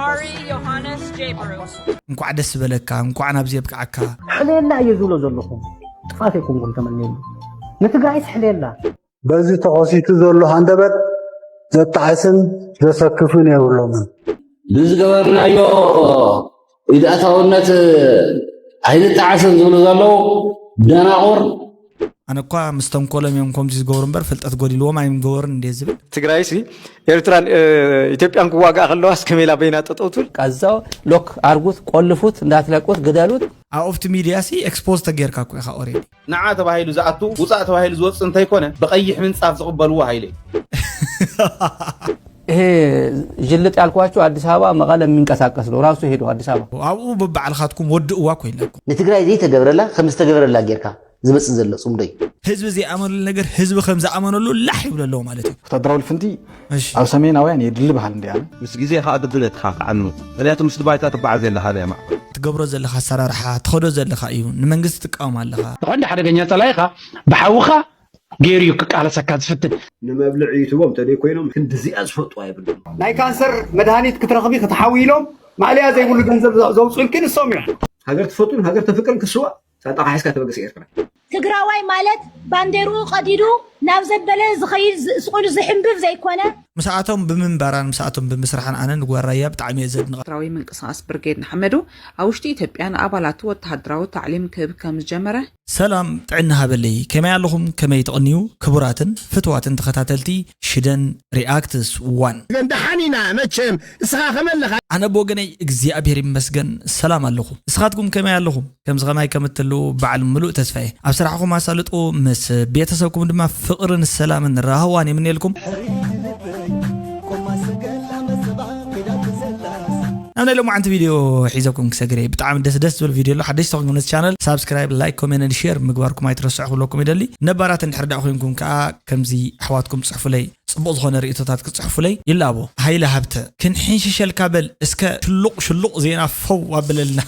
Ari Johannes Jabru. እንኳዕ ደስ በለካ፣ እንኳዕ ናብዚ የብቅዓካ። ሕሌላ እየ ዝብሎ ዘለኹ። ጥፋት ኣይኮንኩም ተመነየሉ። ንትግራይስ ሕሌላ። በዚ ተኸሲቱ ዘሎ ሃንደበት ዘጣዕስን ዘሰክፍን የብሎምን። ብዝገበርናዮ ኢድኣታውነት ኣይንጣዓስን ዝብሉ ዘለዉ ደናቑር። ኣነ እኳ ምስ ተንኮሎም እዮም ከምዚ ዝገብሩ እምበር ፍልጠት ጎዲልዎም ኣይምገበሩን እንዴ ዝብል። ትግራይሲ ኤርትራን ኢትዮጵያን ክዋጋኣ ከለዋስ ከመይላ በይና ጠጠው ትብል? ቀዛው ሎክ ኣርጉት፣ ቆልፉት፣ እንዳትለቁት ግደሉት። ኣብ ኦፍቲ ሚድያ ሲ ኤክስፖዝ ተጌርካ እኮ ኢኻ ኦሬዲ። ንዓ ተባሂሉ ዝኣቱ ውፃእ ተባሂሉ ዝወፅእ እንተይኮነ ብቐይሕ ምንፃፍ ዝቕበልዎ ሃይለ እዩ። ይሄ ጅልጥ ያልኳቸው አዲስ አበባ መቀለ የሚንቀሳቀስ ነው። ራሱ ሄዶ አዲስ አበባ ኣብኡ በባዕልኻትኩም ወድእዋ ኮይንላኩም። ንትግራይ ዘይተገብረላ ከም ዝተገብረላ ጌርካ ዝመፅእ ዘሎ ፅምዶ እዩ። ህዝቢ ዘይኣመነሉ ነገር ህዝቢ ከም ዝኣመነሉ ላሕ ይብሎ ኣለዎ ማለት እዩ። ወታደራዊ ልፍንቲ እሺ። ኣብ ሰሜናውያን የድሊ ባህል እንዲኣነ ምስ ግዜ ከዓ ድብለትካ ክዓኑ። ምክንያቱ ምስ ድባይታ ትበዓል ዘለካ ደማ ትገብሮ ዘለኻ ኣሰራርሓ ትኸዶ ዘለኻ እዩ። ንመንግስቲ ትቃወም ኣለኻ። ተኾንደ ሓደገኛ ጸላኢኻ ብሓውኻ ገይሩ እዩ ክቃለሰካ ዝፍትን። ንመብልዒ ዩቱቦም ተደይ ኮይኖም ክንድዚኣ ዝፈልጡ ኣይብሉን። ናይ ካንሰር መድሃኒት ክትረኽቢ ክትሓዊ ኢሎም ማእለያ ዘይብሉ ገንዘብ ዘውፅኡልኪ ንሶም እዮም። ሃገር ትፈቱን ሃገር ተፍቅርን ክስዋ ሳንጣ ሓይስካ ተበገሰ ኤርትራ። ትግራዋይ ማለት ባንዴርኡ ቀዲዱ ናብ ዘበለ ዝኸይድ ዝእስቁሉ ዝሕንብብ ዘይኮነ። ምስኣቶም ብምንባራን ምስኣቶም ብምስራሕን ኣነ ንጓል ራያ ብጣዕሚ እየ ዘድንቓ። ኤርትራዊ ምንቅስቃስ ብርጌድ ንሓመዱ ኣብ ውሽጢ ኢትዮጵያ ንኣባላቱ ወተሃደራዊ ታዕሊም ክህብ ከም ዝጀመረ። ሰላም ጥዕና ሃበለይ፣ ከመይ ኣለኹም? ከመይ ትቕንዩ? ክቡራትን ፍትዋትን ተኸታተልቲ ሽደን ሪኣክትስ ዋን። ግን ደሓን ኢና መቸም፣ እስኻ ከመይ ኣለኻ? ኣነ ብወገነይ እግዚኣብሔር ይመስገን ሰላም ኣለኹ። ንስኻትኩም ከመይ ኣለኹም? ከምዚ ከማይ ከም እትህልዉ በዓል ምሉእ ተስፋ እየ። ኣብ ስራሕኹም ኣሳልጦ፣ ምስ ቤተሰብኩም ድማ ፍቕርን ሰላምን ራህዋን ይምነየልኩም። ናብ ናይ ሎማዓንቲ ቪድዮ ሒዘኩም ክሰግር እየ። ብጣዕሚ ደስ ደስ ዝብል ቪድዮ ኣሎ። ሓደሽቲ ተኾንኩም ነዚ ቻነል ሳብስክራይብ፣ ላይክ፣ ኮሜንት፣ ሼር ምግባርኩም ኣይትረስዑ ክብለኩም ይደሊ። ነባራት እንድሕር ደኣ ኮይንኩም ከዓ ከምዚ ኣሕዋትኩም ጽሕፉለይ፣ ጽቡቕ ዝኾነ ርእይቶታት ክጽሕፉለይ ይላቦ። ሃይለ ሃብተ ክንሕንሽሸልካ በል እስከ ሽሉቕ ሽሉቕ ዜና ፈው ኣብለልና።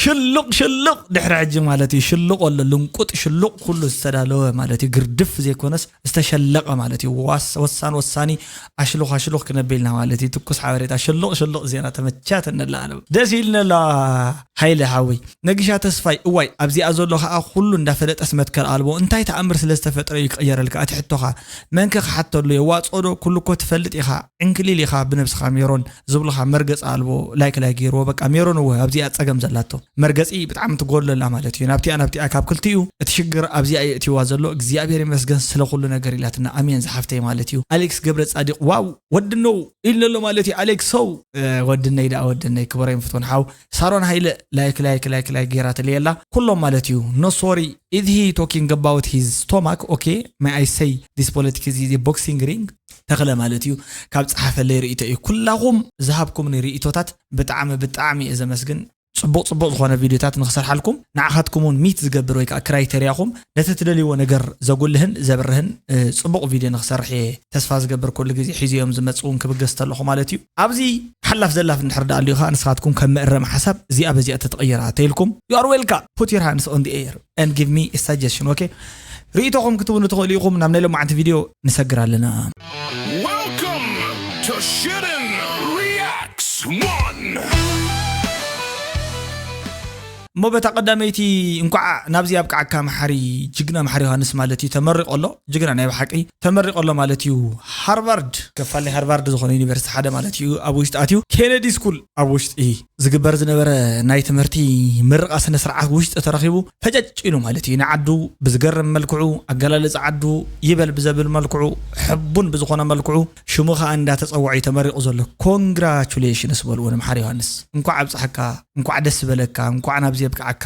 ሽሉቕ ሽሉቕ ድሕሪ ሕጂ ማለት እዩ። ሽሉቕ ኣሎ ልንቁጥ ሽሉቕ ኩሉ ዝተዳለወ ማለት እዩ። ግርድፍ ዘይኮነስ ዝተሸለቐ ማለት እዩ። ዋስ-፣ ወሳን ወሳኒ ኣሽሉኽ ኣሽሉኽ ክነብልና ማለት እዩ። ትኩስ ሓበሬታ ሽሉቕ ሽሉቕ ዜና ተመቻትኒ ኣላ ኣለም። ደስ ኢልኒ ኣላ ሃይለ ሓወይ። ነጊሻ ተስፋይ እዋይ ኣብዚኣ ዘሎ ከዓ ኩሉ እንዳፈለጠስ መትከል ኣልቦ እንታይ ተኣምር ስለ ዝተፈጥረ እዩ ክቕየረልካ እቲ ሕቶኻ መንከ ክሓተሉ የዋፅኦ ዶ? ኩሉ እኮ ትፈልጥ ኢኻ። ዕንክሊል ኢኻ ብነብስኻ ሜሮን ዝብሉኻ መርገፂ ኣልቦ ላይክ ላይክ ገይርዎ በቃ ሜሮን እወ ኣብዚኣ ፀገም ዘላቶ መርገፂ ብጣዕሚ ትጎድለላ ማለት እዩ ናብቲኣ ናብቲኣ ካብ ክልቲኡ እቲ ሽግር ኣብዚኣ የእትይዋ ዘሎ እግዚኣብሔር ይመስገን ስለ ኩሉ ነገር ኢላትና ኣሜን ዝሓፍተይ ማለት እዩ ኣሌክስ ገብረ ፃዲቅ ዋው ወድነው ኢልነሎ ማለት እዩ ኣሌክስ ሰው ወድነይ ደኣ ወድነይ ክበረይ ምፍትወን ሓው ሳሮን ሃይለ ላይክ ላይክ ላይክ ላይክ ገይራ ትልየላ ኩሎም ማለት እዩ no sorry is he talking about his stomach okay may I say this politics is a boxing ring ተኽለ ማለት እዩ ካብ ጸሓፈለይ ርእይቶ እዩ ኩላኹም ዝሃብኩምኒ ርእይቶታት ብጣዕሚ ብጣዕሚ እየ ዘመስግን ጽቡቕ ጽቡቕ ዝኾነ ቪድዮታት ንክሰርሓልኩም ንዓኻትኩም እውን ሚት ዝገብር ወይ ከዓ ክራይተርያኹም ነቲ ትደልይዎ ነገር ዘጉልህን ዘብርህን ጽቡቕ ቪድዮ ንክሰርሕ እየ ተስፋ ዝገብር ኩሉ ግዜ ሒዝዮም ዝመጽእ እውን ክብገስ ተለኹ ማለት እዩ ኣብዚ ሓላፍ ዘላፍ እንድሕር ደኣ ኣልዩ ከዓ ንስኻትኩም ከም መእረሚ ሓሳብ እዚኣ በዚኣ ተትቕይራ ተይልኩም you are welcome put your hands on the air and give me a suggestion okay ርእይቶኹም ክትብሉ ትኽእሉ ኢኹም ናብ ናይ ሎማዓንቲ ቪድዮ ንሰግር ኣለና Welcome to Shooting Reacts One. እሞ በታ ቀዳመይቲ እንኳዕ ናብዚ ኣብቅዓካ መሓሪ ጅግና መሓሪ ዮሃንስ ማለት እዩ ተመሪቆ ኣሎ ጅግና ናይ ብሓቂ ተመሪቆ ኣሎ ማለት እዩ ሃርቫርድ ከፋል ናይ ሃርቫርድ ዝኾነ ዩኒቨርሲቲ ሓደ ማለት እዩ ኣብ ውሽጢ ኣትዩ ኬነዲ ስኩል ኣብ ውሽጢ ዝግበር ዝነበረ ናይ ትምህርቲ ምርቓ ስነ ስርዓት ውሽጢ ተረኺቡ ፈጨጭ ኢሉ ማለት እዩ ንዓዱ ብዝገርም መልክዑ ኣገላለፂ ዓዱ ይበል ብዘብል መልክዑ ሕቡን ብዝኾነ መልክዑ ሽሙ ከዓ እንዳተፀውዐ እዩ ተመሪቑ ዘሎ ኮንግራቹሌሽንስ በልዎ ንምሓር ዮሃንስ እንኳዕ ኣብፀሐካ እንኳዕ ደስ በለካ እንኳዕ ናብዚ የብቅዓካ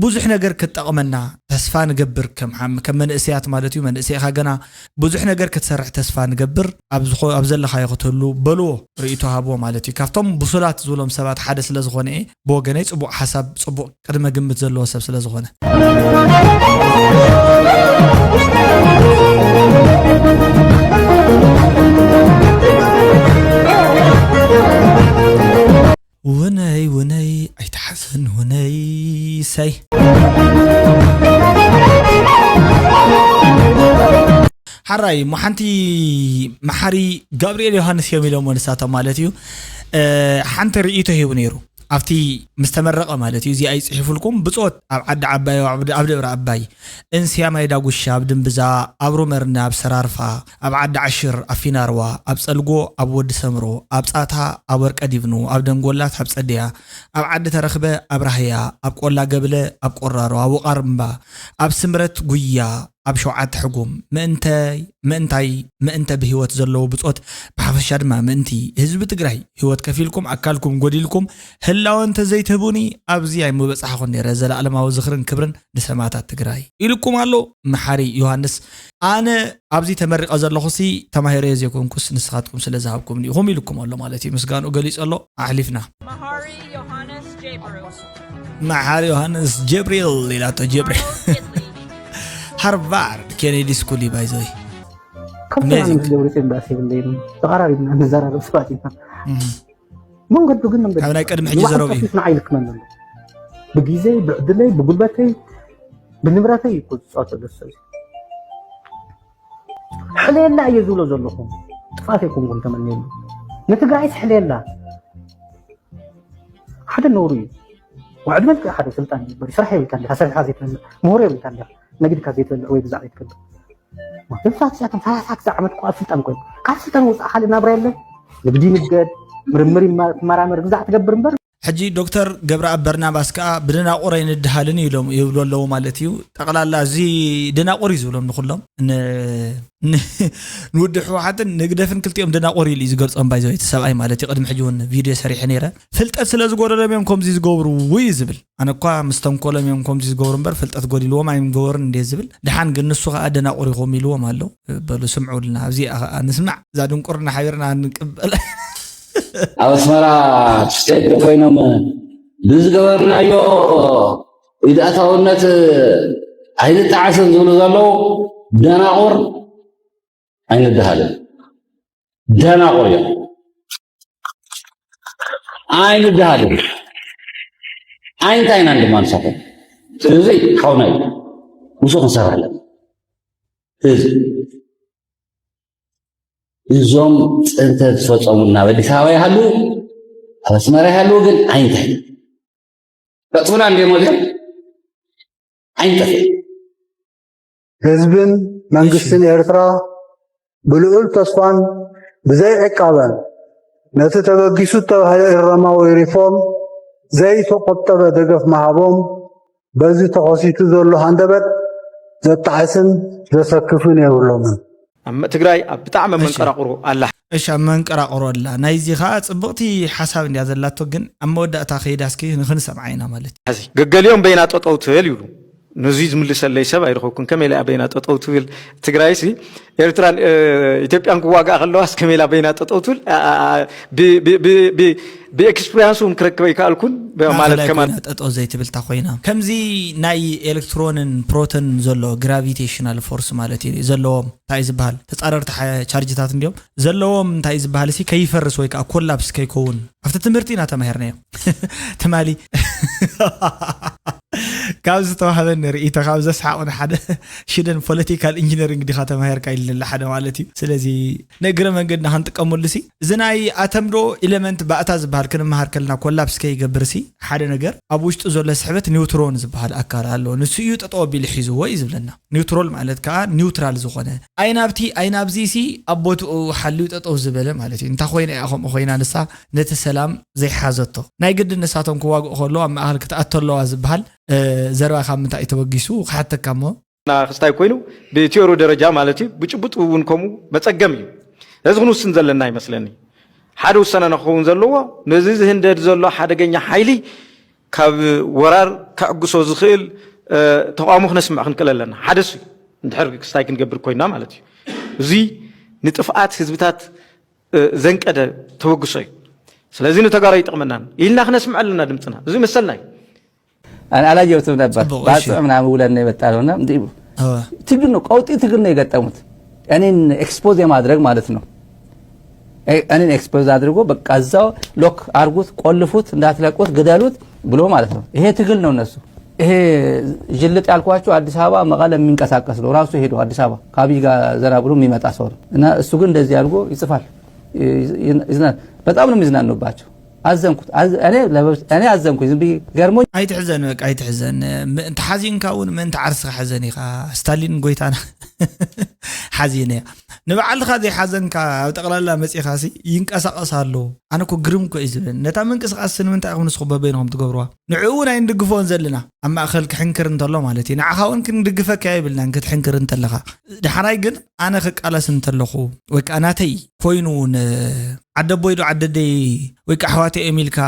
ብዙሕ ነገር ክጠቕመና ተስፋ ንገብር ከም መንእሰያት ማለት እዩ መንእሰይኻ ገና ብዙሕ ነገር ክትሰርሕ ተስፋ ንገብር ኣብ ዘለኻዮ ክትህሉ በልዎ ርእይቶ ሃብዎ ማለት እዩ ካብቶም ብሱላት ዝብሎም ሰባት ሓደ ስለ ዝኾነ እየ ብወገነይ ፅቡቕ ሓሳብ ፅቡቕ ቅድመ ግምት ዘለዎ ሰብ ስለ ዝኾነ ውነይ ውነይ ኣይትሓዝን ውነይ ሰይ ሓራይ እሞ ሓንቲ መሓሪ ጋብርኤል ዮሃንስ እዮም ኢሎሞ ንሳቶም ማለት እዩ። እ፣ ሓንቲ ርእይቶ ሂቡ ነይሩ ኣብቲ ምስ ተመረቐ ማለት እዩ። እዚኣ ይፅሒፉልኩም። ብፆት ኣብ ዓዲ ዓባይ፣ ኣብ ዓብዲ- ኣብ ደብረ ኣባይ፣ እንስያ ማይ ዳጉሻ፣ ኣብ ድንብዛ፣ ኣብ ሩመርና፣ ኣብ ሰራርፋ፣ ኣብ ዓዲ ዓሽር፣ ኣብ ፊናርዋ፣ ኣብ ፀልጎ፣ ኣብ ወዲ ሰምሮ፣ ኣብ ፃታ፣ ኣብ ወርቀ ዲብኑ፣ ኣብ ደንጎላት፣ ኣብ ፀድያ፣ ኣብ ዓዲ ተረኽበ፣ ኣብ ራህያ፣ ኣብ ቆላ ገብለ፣ ኣብ ቆራሮ፣ ኣብ ውቓርምባ፣ ኣብ ስምረት ጉያ፣ ኣብ ሸውዓተ ሕጉም ምእንተ ምእንታይ ምእንተ ብህይወት ዘለዉ ብጾት፣ ብሓፈሻ ድማ ምእንቲ ህዝቢ ትግራይ ህይወት ከፊልኩም ኣካልኩም ጎዲልኩም ህላወ እንተዘይትህቡኒ ኣብዚ ኣይምበጻሕኹን ነይረ። ዘለኣለማዊ ዝኽርን ክብርን ንሰማእታት ትግራይ ኢልኩም ኣሎ መሓሪ ዮሃንስ። ኣነ ኣብዚ ተመሪቐ ዘለኹሲ ተማሂረዮ ዘይኮንኩስ ንስኻትኩም ስለ ዝሃብኩምኒ ኢኹም ኢልኩም ኣሎ ማለት እዩ። ምስጋንኡ ገሊጹ ኣሎ። ኣሕሊፍና Mahari Johannes Jebru. መሓሪ ዮሃንስ ጀብሪል ኢላቶ ጀብሪል ሃርቫርድ ኬኔዲ ስኩል እዩ ባይዘወይ። ከምቶም ኣነ ምስ ገብረጽዮን ባእሲ የብለይን። ተቐራሪብና ንዘራረብ ሰባት ኢና። መንገዱ ግን መንገዱ ካብ ናይ ቅድሚ ሕጂ ዘረብኡ እዩ። ንዓይ ልክመን ኣሎ። ብግዜይ፣ ብዕድለይ፣ ብጉልበተይ፣ ብንብረተይ እዩ እኮ ዝጻወት ዘሎ ሰብ። ሕለየላ እየ ዝብሎ ዘለኹ። ጥፋት ኣይኮንኩን ተመንየሉ። ንትግራይስ ሕለየላ። ሓደ ነውሩ እዩ። ወዕድመልካ ሓደ ስልጣን እዩ። ስራሕ የብልካ እንዲኻ፣ ሰሪሕካ ዘይትበልዕ፣ ምህሮ የብልካ እንዲኻ፣ ነጊድካ ዘይትበልዕ ወይ ግዛዕ ዘይትገብር። ወደብታት እዚኣቶም ሰላሳ ክሳዕ ዓመት እኮ ኣብ ስልጣን ኮይኑ፣ ካብ ስልጣን ወፃእ ካልእ ናብራ የለን። ንግዲ ይንገድ፣ ምርምር ይማ- ትመራመር፣ ግዛዕ ትገብር እምበር። ሕጂ ዶክተር ገብረኣብ በርናባስ ከኣ ብደናቑር ኣይንድሃልን ኢሎም ይብሉ ኣለዉ ማለት እዩ። ጠቕላላ እዚ ደናቑር እዩ ዝብሎም ንኹሎም። ን- ን- ንውዲ ህወሓትን ንህግደፍን ክልቲኦም ደናቑር ኢሉ እዩ ዝገልጾም ባይዘወይ እቲ ሰብኣይ ማለት እዩ። ቅድሚ ሕጂ እውን ቪድዮ ሰሪሐ ነይረ። ፍልጠት ስለ ዝጎደሎም እዮም ከምዚ ዝገብሩ እዩ ዝብል። ኣነ እኳ ምስ ተንኮሎም እዮም ከምዚ ዝገብሩ እምበር ፍልጠት ጎዲልዎም ኣይምገበሩን እንዴ ዝብል። ደሓን ግን ንሱ ከኣ ደናቑር ኢኹም ኢልዎም ኣሎ። በሉ ስምዑልና፣ ኣብዚኣ ከኣ ንስማዕ። እዛ ድንቁርና ሓቢርና ንቅበል። ኣብ ኣስመራ ስቴት ኮይኖም ብዝገበርናዮ ኢድኣታውነት ኣይንጠዓስን ዝብሉ ዘለዉ ደናቑር ኣይንድሃልን። ደናቑር እዮም። ኣይንድሃልን። ኣይንታይናን ድማ ንሳቶም። ስለዚ ሓውና እዩ። ምስኡ ክንሰርሕ ኣለና። እዚ እዞም ፅንተት ዝፈፀሙ ናብ ኣዲስ ኣበባ ይሃሉ፣ ኣብ ኣስመራ ይሃሉ ግን ኣይንታይ። ከጥፉና እንዲዮም ወዲኦም ኣይንጠፍእ። ህዝብን መንግስትን ኤርትራ ብልዑል ተስፋን ብዘይ ዕቃበን ነቲ ተበጊሱ ዝተባህለ እረማዊ ሪፎርም ዘይተቆጠበ ደገፍ ምሃቦም በዚ ተኸሲቱ ዘሎ ሃንደበት ዘጣዕስን ዘሰክፍን የብሎምን። ኣብ ትግራይ ኣብ ብጣዕሚ ኣብ እሺ። መንቀራቕሮ ኣላ። እሺ፣ ኣብ መንቀራቕሮ ኣላ። ናይዚ ኸኣ ጽብቕቲ ሓሳብ እንድያ ዘላቶ፣ ግን ኣብ መወዳእታ ከይዳ እስኪ ንኽንሰምዓ ኢና ማለት እዩ። ሕዚ ገገሊኦም በይና ጠጠው ትብል ይብሉ። ነዚ ዝምልሰለይ ሰብ ኣይረኸብኩን። ከመይ ኢላ በይና ጠጠው ትብል? ትግራይሲ ኤርትራን፣ እ፣ ኢትዮጵያን ክዋግኣ ከለዋስ ከመይ ኢላ በይና ጠጠው ትብል? ኣ፣ ኣ፣ ኣ፣ ብ-፣ ብ-፣ ብ-፣ ብ-፣ ብኤክስፒሪያንስ እውን ክረክበ ኣይከኣልኩን። ብ-፣ ማለት ማእኸላይ ከማን ኮይና ጠጠው ዘይትብል እታ ኮይና። ከምዚ ናይ ኤሌክትሮንን ፕሮቶንን ዘሎ ግራቪቴሽናል ፎርስ ማለት እዩ ዘለዎም፣ እንታይ እዩ ዝበሃል? ተጻረርቲ ሓ-፣ ቻርጅታት እንዲዮም ዘለዎም፣ እንታይ እዩ ዝበሃል? እሲ ከይፈርስ ወይ ከዓ ኮላፕስ ከይከውን። ኣብቲ ትምህርቲ ኢና ተማሂርናዮ። ትማሊ ካብ ዝተዋህበኒ ርእይቶ፣ ካብ ዘስሓቑኒ ሓደ ሽደን ፖለቲካል ኢንጂነሪንግ ዲኻ ተማሂርካ ኢልኒ ሓደ ማለት እዩ። ስለዚ ንእግረ መንገድና ክንጥቀመሉ ሲ፣ እዚ ናይ ኣተም ዶ ኢለመንት ባእታ ዝበሃል ክንመሃር ከለና ኮላፕስ ከይገብር ሲ፣ ሓደ ነገር ኣብ ውሽጡ ዘሎ ስሕበት ኒውትሮን ዝበሃል ኣካል ኣሎ። ንሱ እዩ ጠጠው ኣቢሉ ሒዝዎ እዩ ዝብለና። ኒውትሮል ማለት ከዓ ኒውትራል ዝኾነ፣ ኣይ ናብቲ ኣይ ናብዚ ሲ ኣብ ቦትኡ ሓልዩ ጠጠው ዝበለ ማለት እዩ። እንታ ኮይና እያ ከምኡ ኮይና? ንሳ ነቲ ሰላም ዘይሓዘቶ። ናይ ግድን ንሳቶም ክዋግኡ ከለዉ ኣብ ማእኸል ክትኣቱ ኣለዋ ዝበሃል፣ እ፣ ዘረባ ካብ ምንታይ እዩ ተበጊሱ ክሓተካ እሞ? ና ክስታይ ኮይኑ ብቲዮሪ ደረጃ ማለት እዩ፣ ብጭቡጥ እውን ከምኡ መጸገም እዩ። ስለዚ ክንውስን ዘለና ይመስለኒ። ሓደ ውሳነ ንክኸውን ዘለዎ፣ ነዚ ዝህንደድ ዘሎ ሓደገኛ ሓይሊ ካብ ወራር ከዕግሶ ዝኽእል፣ እ፣ ተቃውሞ ክነስምዕ ክንክእል ኣለና። ሓደ እሱ እዩ፣ እንድሕር ክስታይ ክንገብር ኮይና ማለት እዩ። እዚ ንጥፍኣት ህዝብታት፣ እ፣ ዘንቀደ ተበግሶ እዩ። ስለዚ ንተጋሩ ኣይጠቕመናን ኢልና ክነስምዕ ኣለና ድምፅና። እዚ መሰልና እዩ። ኣነ አላየሁትም ነበር። ጽቡቅ፣ እሺ። ባጽዕ ምናምን ውለን ነው የመጣ ነውና፣ እንዲህ እወ። ትግል ነው፣ ቀውጢ ትግል ነው የገጠሙት። እኔን ኤክስፖዝ የማድረግ ማለት ነው። እ-፣ እኔን ኤክስፖዝ አድርጎ በቃ እዛው ሎክ አርጉት፣ ቆልፉት፣ እንዳትለቁት፣ ግደሉት ብሎ ማለት ነው። ይሄ ትግል ነው እነሱ። ይሄ ጅልጥ ያልኳቸው አዲስ አበባ መቀለ የሚንቀሳቀስ ነው። ራሱ ሄዶ አዲስ አበባ ከአብይ ጋር ዘና ብሎ የሚመጣ ሰው ነው። እና እሱ ግን እንደዚህ አድርጎ ይጽፋል፣ ይዝናል። በጣም ነው የሚዝናኑባቸው። አዘንኩት። እኔ አዘንኩኝ። ዝም ብዬ ገርሞኝ። ኣይትሕዘን፣ በቃ ኣይትሕዘን። ምእንቲ ሓዚንካ እውን ምእንቲ ዓርስኻ ሕዘን ኢኻ። ስታሊን ጎይታና ሓዚነ እያ። ንባዕልኻ ዘይሓዘንካ ኣብ ጠቕላላ መፂኻ ሲ ይንቀሳቐስ ኣሎ። ኣነ እኮ ግርም እኮ እዩ ዝብለኒ። ነታ ምንቅስቃስ ንምንታይ ኢኹም ንስኹም በበይንኹም ትገብርዋ? ንዕኡ እውን ኣይንድግፎን ዘለና። ኣብ ማእኸል ክሕንክር እንተሎ ማለት እዩ። ንዓኻ እውን ክንድግፈካ የብልናን ክትሕንክር እንተለኻ። ዳሕራይ ግን ኣነ ክቃለስ እንተለኹ ወይ ከዓ ናተይ ኮይኑ ን ዓደቦይ ዶ ዓደደይ ወይ ከዓ ኣሕዋተይ እዮም ኢልካ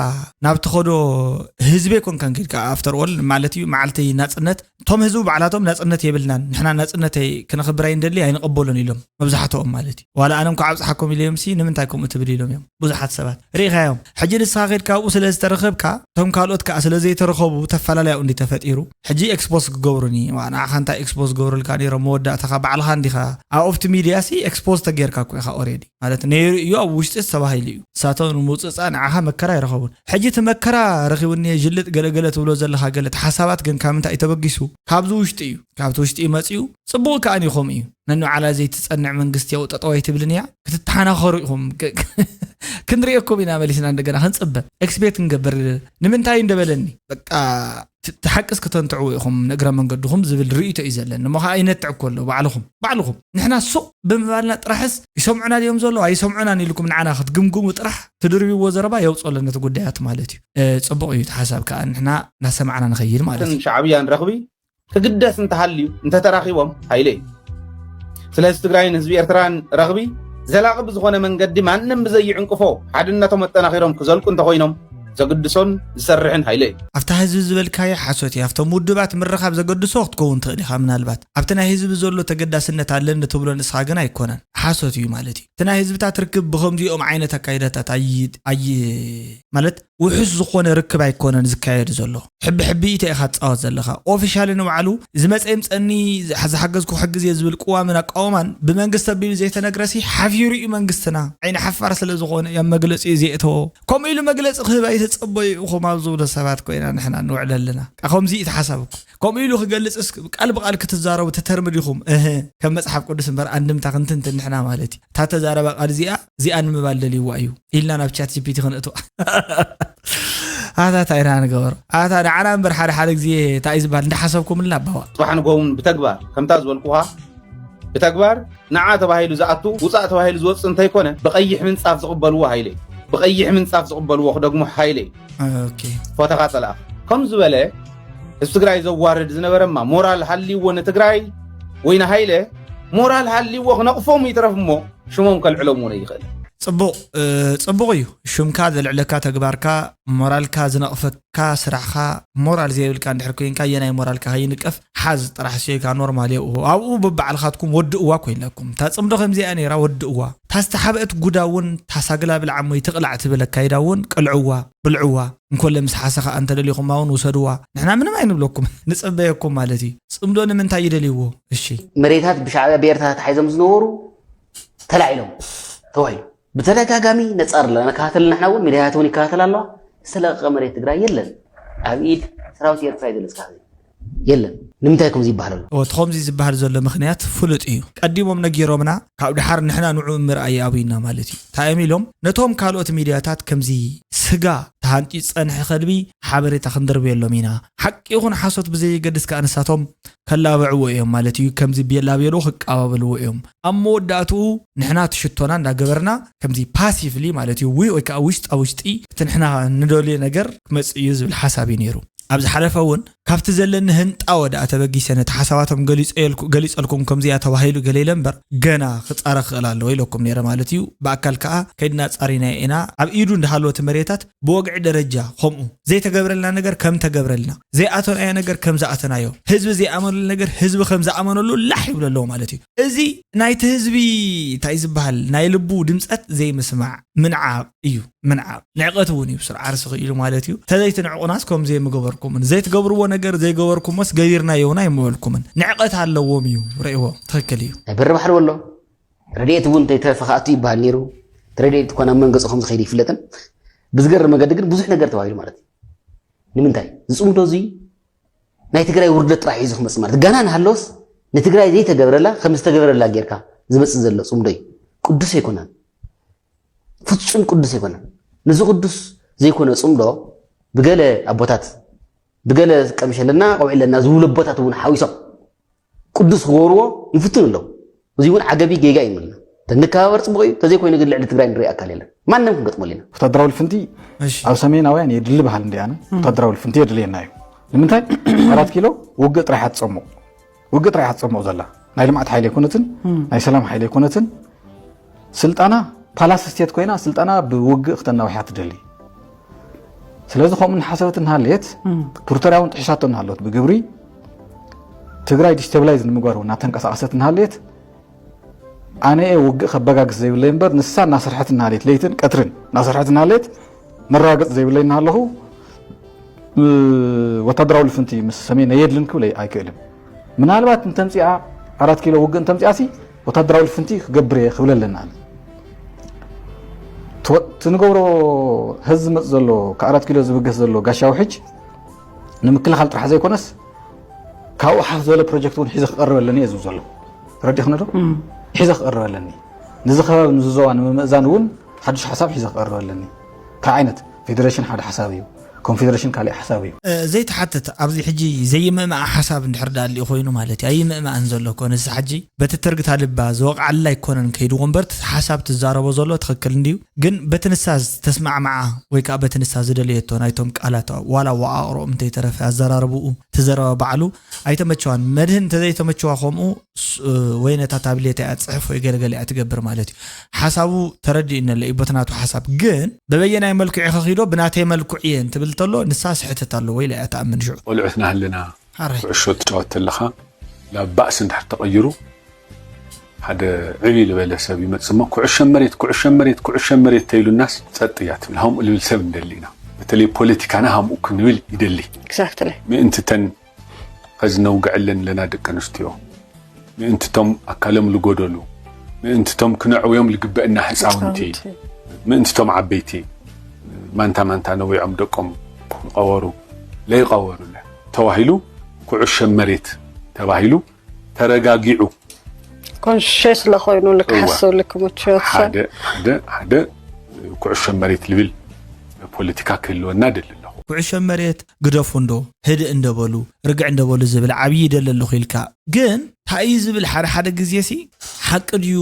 ናብ ትኸዶ ህዝቢ ኣይኮንካን ከይድካ። ኣፍተር ኦል ማለት እዩ መዓልቲ ናፅነት እቶም ህዝቢ ባዕላቶም ናፅነት የብልናን ንሕና ናፅነት ኣይ- ክነኽብር ኣይንደሊ ኣይንቐበሎን ኢሎም መብዛሕትኦም ማለት እዩ። ዋላ ኣነ እንኳ ኣብፅሓኩም ኢለዮም ሲ ንምንታይ ከምኡ ትብል ኢሎም እዮም ብዙሓት ሰባት ርኢኻዮም። ሕጂ ንስኻ ከይድካ ኣብኡ ስለ ዝተረኸብካ እቶም ካልኦት ከዓ ስለ ዘይተረኸቡ ተፈላለያኡ እንዲ ተፈጢሩ ሕጂ ኤክስፖስ ክገብሩኒ ዋ ንዓኻ እንታይ ኤክስፖስ ክገብሩልካ ነይሮም መወዳእታኻ ባዕልኻ እንዲኻ ኣብ ኦፍቲ ሚድያ ሲ ኤክስፖስ ተጌርካ እኮ ኢኻ ኦሬዲ ማለት ነይሩ እዩ ኣብ ውሽጢ ተባሂሉ እዩ እሳቶም ንምውፅፃ ንዓኻ መከራ ይረኸቡን ሕጂ እቲ መከራ ረኺቡኒ ጅልጥ ገለገለ ትብሎ ዘለኻ ገለ እቲ ሓሳባት ግን ካብ ምንታይ እዩ ተበጊሱ ካብዚ ውሽጢ እዩ ካብቲ ውሽጢ እዩ መፅኡ ፅቡቅ ከኣ ንይኸምኡ እዩ ነንባዕላ ዘይትፀንዕ መንግስቲ ያው ጠጠው ኣይትብልን እያ ክትተሓናኸሩ ኢኹም ክንሪኤኩም ኢና መሊስና እንደገና ክንፅበ ኤክስፔክት ክንገብር ንምንታይ እንደበለኒ በቃ ትሓቅስ ክተንትዕዎ ኢኹም ንእግረ መንገድኹም ዝብል ርእይቶ እዩ ዘለኒ እሞ ከዓ ይነትዕ እኮ ኣሎ ባዕልኹም ባዕልኹም ንሕና ሱቕ ብምባልና ጥራሕስ ይሰምዑና ድዮም ዘለዉ ኣይሰምዑናን ኢልኩም ንዓና ክትግምግሙ ጥራሕ ትድርብዎ ዘረባ የውፅኦ ኣለነቲ ጉዳያት ማለት እዩ ፅቡቕ እዩ እቲ ሓሳብ ከዓ ንሕና እናሰማዕና ንኸይድ ማለት እዩ ሻዕብያን ረኽቢ ክግደስ እንተሃልዩ እንተተራኺቦም ሃይለ እዩ ስለዚ ትግራይን ህዝቢ ኤርትራን ረኽቢ ዘላቒ ብዝኾነ መንገዲ ማንም ብዘይዕንቅፎ ሓድነቶም ኣጠናኺሮም ክዘልቁ እንተኾይኖም ዘግድሶን ዝሰርሕን ሃይለ እዩ። ኣብታ ህዝቢ ዝበልካዮ ሓሶት እዩ። ኣብቶም ውድባት ምርኻብ ዘገድሶ ክትከውን ትኽእል ኢኻ ምናልባት። ኣብቲ ናይ ህዝቢ ዘሎ ተገዳስነት ኣለኒ ትብሎ ንስኻ ግን ኣይኮነን። ሓሶት እዩ ማለት እዩ። እቲ ናይ ህዝብታት ርክብ ብኸምዚኦም ዓይነት ኣካይዳታት ኣይ ኣይ ማለት ውሑስ ዝኾነ ርክብ ኣይኮነን ዝካየድ ዘሎ። ሕቢ ሕቢ ኢተ ኢኻ ትጻወት ዘለኻ። ኦፊሻሊ ንባዕሉ ዝመጸ ይምጸኒ ዝሓገዝኩ ክሕግዝ እየ ዝብል ቅዋምን ኣቃውማን ብመንግስቲ ኣቢሉ ዘይተነግረሲ ሓፊሩ እዩ መንግስትና። ዓይኒ ሓፋር ስለ ዝኾነ እዮም መግለጺ ዘየእተዎ። ከምኡ ኢሉ መግለጺ ክህብ ኣይተጸበዩ ኢኹም ኣብ ዝብሉ ሰባት ኮይና ንሕና ንውዕል ኣለና። ከምዚ እቲ ሓሳብ እኮ ከምኡ ኢሉ ክገልጽስ ቃል ብቃል ክትዛረቡ ተተርምድ ኢኹም እህ ከም መጽሓፍ ቅዱስ እምበር ኣንድምታ ክንትንትን ንሕና ማለት እዩ። እታ ተዛረባ ቃል እዚኣ እዚኣ ንምባል ደልይዋ እዩ ኢልና ናብ ቻት ጂፒቲ ክንእትዋ ኣታ እንታይ ኢና ንገበሮ ኣታ ንዓና እምበር ሓደ ሓደ ግዜ እንታይ እዩ ዝበሃል እንዳሓሰብኩምልና ኣባዋ ጽባሕ ንጎውን ብተግባር ከምታ ዝበልኩኻ ብተግባር ንዓ ተባሂሉ ዝኣቱ ውፃእ ተባሂሉ ዝወፅእ እንተይኮነ ብቐይሕ ምንፃፍ ዝቕበልዎ ሃይለ እዩ። ብቐይሕ ምንፃፍ ዝቕበልዎ ክደግሞ ሃይለ እዩ። ኦኬ። ፎተኻ ፀላእ ከም ዝበለ ህዝቢ ትግራይ ዘዋርድ ዝነበረማ ሞራል ሃልይዎ ንትግራይ ወይ ንሃይለ ሞራል ሃልይዎ ክነቕፎም ይትረፍ እሞ ሽሞም ከልዕሎም እውን ኣይኽእል። ፅቡቕ እ፣ ፅቡቕ እዩ ሽምካ ዘልዕለካ ተግባርካ ሞራልካ ዝነቕፈካ ስራሕኻ ሞራል ዘይብልካ እንድሕር ኮይንካ የናይ ሞራልካ ከይንቀፍ ሓዝ ጥራሕ ስዮካ ኖርማል የብኡ ኣብኡ በባዕልኻትኩም ወድእዋ ኮይንለኩም እታ ፅምዶ ከምዚኣ ነይራ ወድእዋ እታ ዝተሓብአት ጉዳ እውን ታሳግላ ብልዓ እሞ ይትቕላዕ ትብል ኣካይዳ እውን ቅልዕዋ ብልዕዋ እንኮለ ምስ ሓሰኻ እንተደሊኹማ እውን ውሰድዋ ንሕና ምንም ኣይንብለኩም ንፅበየኩም ማለት እዩ ፅምዶ ንምንታይ ይደልይዎ እሺ መሬታት ብሻዕብያ ብኤርትራ ተታሒዞም ዝነበሩ ተላዒሎም ተባሂሉ ብተደጋጋሚ ነፃር ኣለና ንከታተል ንሕና እውን ሚድያታት እውን ይከታተል ኣለዋ ዝተለቀቀ መሬት ትግራይ የለን ኣብ ኢድ ሰራዊት ኤርትራ እዩ ዘሎ እስካብ የለን ንምንታይ ከምዚ ይበሃል ኣሎ እቲ ከምዚ ዝበሃል ዘሎ ምክንያት ፍሉጥ እዩ ቀዲሞም ነጊሮምና ካብ ድሓር ንሕና ንዑ ምርኣይ ኣብዩና ማለት እዩ እንታይ እዮም ኢሎም ነቶም ካልኦት ሚድያታት ከምዚ ስጋ ተሃንጢ ዝፀንሐ ከልቢ ሓበሬታ ክንደርብየሎም ኢና ሓቂ ይኹን ሓሶት ብዘየገድስ ከዓ ንሳቶም ከላብዕዎ እዮም ማለት እዩ። ከምዚ ቤላ ቤሎ ክቀባበልዎ እዮም። ኣብ መወዳእትኡ ንሕና እቲ ሽቶና እንዳገበርና ከምዚ ፓሲቭሊ ማለት እዩ ወይ ወይ ከዓ ውሽጣ ውሽጢ እቲ ንሕና ንደልዮ ነገር ክመፅእ እዩ ዝብል ሓሳብ እዩ ነይሩ። ኣብ ዝሓለፈ እውን ካብቲ ዘለኒ ህንጣወ ደኣ ተበጊሰ ነቲ ሓሳባቶም ገሊጸልኩ- ገሊጸልኩም ከምዚያ ተባሂሉ ገለ ኢለ እምበር ገና ክጻረ ክኽእል ኣለዎ ኢለኩም ነይረ ማለት እዩ። ብኣካል ከዓ ከይድና ጻሪናዮ ኢና። ኣብ ኢዱ እንዳሃለወ እቲ መሬታት ብወግዒ ደረጃ ከምኡ ዘይተገብረልና ነገር ከም ተገብረልና ዘይኣተናዮ ነገር ከም ዝኣተናዮ ህዝቢ ዘይኣመነሉ ነገር ህዝቢ ከም ዝኣመነሉ ላሕ ይብሎ ኣለዎ ማለት እዩ። እዚ ናይቲ ህዝቢ እንታይ ዝበሃል ናይ ልቡ ድምፀት ዘይምስማዕ ምንዓቕ እዩ ምንዓቕ ንዕቐት እውን እዩ ስር ዓርሲ ክኢሉ ማለት እዩ ተዘይትንዕቑናስ ከም ዘይምገበርኩምን ዘይትገብርዎ ነገር ዘይገበርኩሞስ ገቢርናዮ እውን ኣይምበልኩምን ንዕቐት ኣለዎም እዩ ርእዎ ትኽክል እዩ ናይ በሪ ባሕሪ ወሎ ረድኤት እውን እንተይተረፈ ክኣቱ ይበሃል ነይሩ እቲ ረድኤት እኳ ናብ መን ገፁ ከም ዝኸይድ ይፍለጥን ብዝገርም መገዲ ግን ብዙሕ ነገር ተባሂሉ ማለት እዩ ንምንታይ ዝፅምዶ እዙይ ናይ ትግራይ ውርደት ጥራሕ እዩ ዝኽመጽእ ማለት ጋና ንሃለወስ ንትግራይ ዘይተገብረላ ከም ዝተገብረላ ጌርካ ዝመጽእ ዘሎ ጽምዶ እዩ። ቅዱስ ኣይኮነን፣ ፍጹም ቅዱስ ኣይኮነን። ነዚ ቅዱስ ዘይኮነ ጽምዶ ብገለ ኣቦታት ብገለ ቀምሸለና ቀውዒለና ዝብሉ ኣቦታት እውን ሓዊሶም ቅዱስ ክገብርዎ ይፍትኑ ኣለዉ። እዚ እውን ዓገቢ ጌጋ እዩ ንብልና። ተንከባበር ጽቡቕ እዩ፣ ተዘይኮይኑ ግን ልዕሊ ትግራይ ንርኢ ኣካል የለን። ማንም ክንገጥመሉ ኢና። ወታደራዊ ልፍንቲ ኣብ ሰሜናውያን የድሊ ባህል እንዲያና ወታደራዊ ልፍንቲ የድልየና እዩ። ንምንታይ ኣራት ኪሎ ውግእ ጥራሕ ኣትፀሞ ውግእ ጥራሕ ኣትፀሞ ዘላ ናይ ልምዓት ሓይሊ ኣይኮነትን፣ ናይ ሰላም ሓይሊ ኣይኮነትን። ስልጣና ፓላስ ስቴት ኮይና ስልጣና ብውግእ ክተናውሓ ትደሊ። ስለዚ ከምኡ እናሓሰበት እናሃለየት ፕሪቶርያ እውን ጥሒሳቶ እናሃለወት ብግብሪ ትግራይ ዲስቴብላይዝ ንምግባር እውን እናተንቀሳቐሰት እናሃለየት ኣነ እየ ውግእ ከበጋግስ ዘይብለይ እምበር ንሳ እናሰርሐት እናሃለየት ለይትን ቀትርን እናሰርሐት እናሃለየት መረጋገፂ ዘይብለይ እናሃለኹ ወታደራዊ ልፍንቲ ምስ ሰሜን ኣየድልን ክብል ኣይክእልን። ምናልባት እንተምፂኣ ኣራት ኪሎ ውግእ እንተምፂኣ ሲ ወታደራዊ ልፍንቲ ክገብር እየ ክብል ኣለና። ትንገብሮ ህዝ ዝመፅ ዘሎ ከኣራት ኪሎ ዝብገስ ዘሎ ጋሻዊ ሕጅ ንምክልኻል ጥራሕ ዘይኮነስ ካብኡ ሓፍ ዝበለ ፕሮጀክት እውን ሒዘ ክቐርብ ኣለኒ እየ ዝብል ዘለኹ። ረዲኽነ ዶ ሒዘ ክቐርብ ኣለኒ። ንዚ ከባቢ ንዚ ዞባ ንምምእዛን እውን ሓዱሽ ሓሳብ ሒዘ ክቐርብ ኣለኒ። እንታይ ዓይነት ፌደሬሽን ሓደ ሓሳብ እዩ፣ ኮንፌደሬሽን ካሊእ ሓሳብ እዩ። ዘይትሓትት ኣብዚ ሕጂ ዘይምእማኣ ሓሳብ እንድሕር ዳኣ ኣሊኡ ኮይኑ ማለት እዩ ኣይምእማእን ዘሎ እኮ ንሳ ሕጂ በቲ ትርግታ ልባ ዝወቕዓላ ኣይኮነን ከይድዎ እምበር እቲ ሓሳብ ትዛረቦ ዘሎ ትኽክል እንድዩ ግን በቲ ንሳ ዝተስማዕምዓ ወይ ከዓ በቲ ንሳ ዝደለየቶ ናይቶም ቃላት ዋላ ወኣቕሮኦም እንተይተረፈ ኣዘራርብኡ እቲ ዘረባ ባዕሉ ኣይተመቸዋን መድህን እንተዘይተመቸዋ ከምኡ ወይ ነታ ታብሌት እያ ትፅሕፍ ወይ ገለገለ እያ ትገብር ማለት እዩ። ሓሳቡ ተረዲእኒ ኣሎ እዩ በቲ ናቱ ሓሳብ ግን በበየናይ መልክዑ ከኺዶ ብናተይ መልክዑ እየ እንትብል ተሎ ንሳ ስሕተት ኣለዎ ኢላ እያ ትኣምን ሽዑ። ቆልዑት ናሃለና ኩዕሾ ትጫወት ተለኻ ናብ ባእሲ እንድሕር ተቐይሩ ሓደ ዕብይ ዝበለ ሰብ ይመፅእ እሞ ኩዕሾ መሬት ኩዕሾ መሬት ኩዕሾ መሬት ተይሉናስ ፀጥ እያ ትብል። ሃምኡ ልብል ሰብ ንደሊ ኢና። በተለይ ፖለቲካና ሃምኡ ክንብል ይደሊ። ምእንቲ ተን ኸዚ ነውግዐለን ኣለና ደቂ ኣንስትዮ፣ ምእንቲ ቶም ኣካሎም ልጎደሉ፣ ምእንቲ ቶም ክነዕውዮም ልግበእና ህፃውንቲ፣ ምእንቲ ቶም ዓበይቲ ማንታ ማንታ ነዊዖም ደቆም ይቐወሩ ለይቐወሩለ ተባሂሉ ኩዕሾ መሬት ተባሂሉ ተረጋጊዑ ኮንሸስ ለኮይኑ ልክሓሰብ ልክምችወት ሰብ ሓደ ሓደ ሓደ ኩዕሾ መሬት ልብል ፖለቲካ ክህልወና ደሊ ኣለኹ። ኩዕሾ መሬት ግደፉ እንዶ ህድእ እንደበሉ ርግዕ እንደበሉ ዝብል ዓብዪ ይደሊ ኣለኹ ኢልካ ግን ታእዩ ዝብል ሓደ ሓደ ግዜ ሲ ሓቂ ድዩ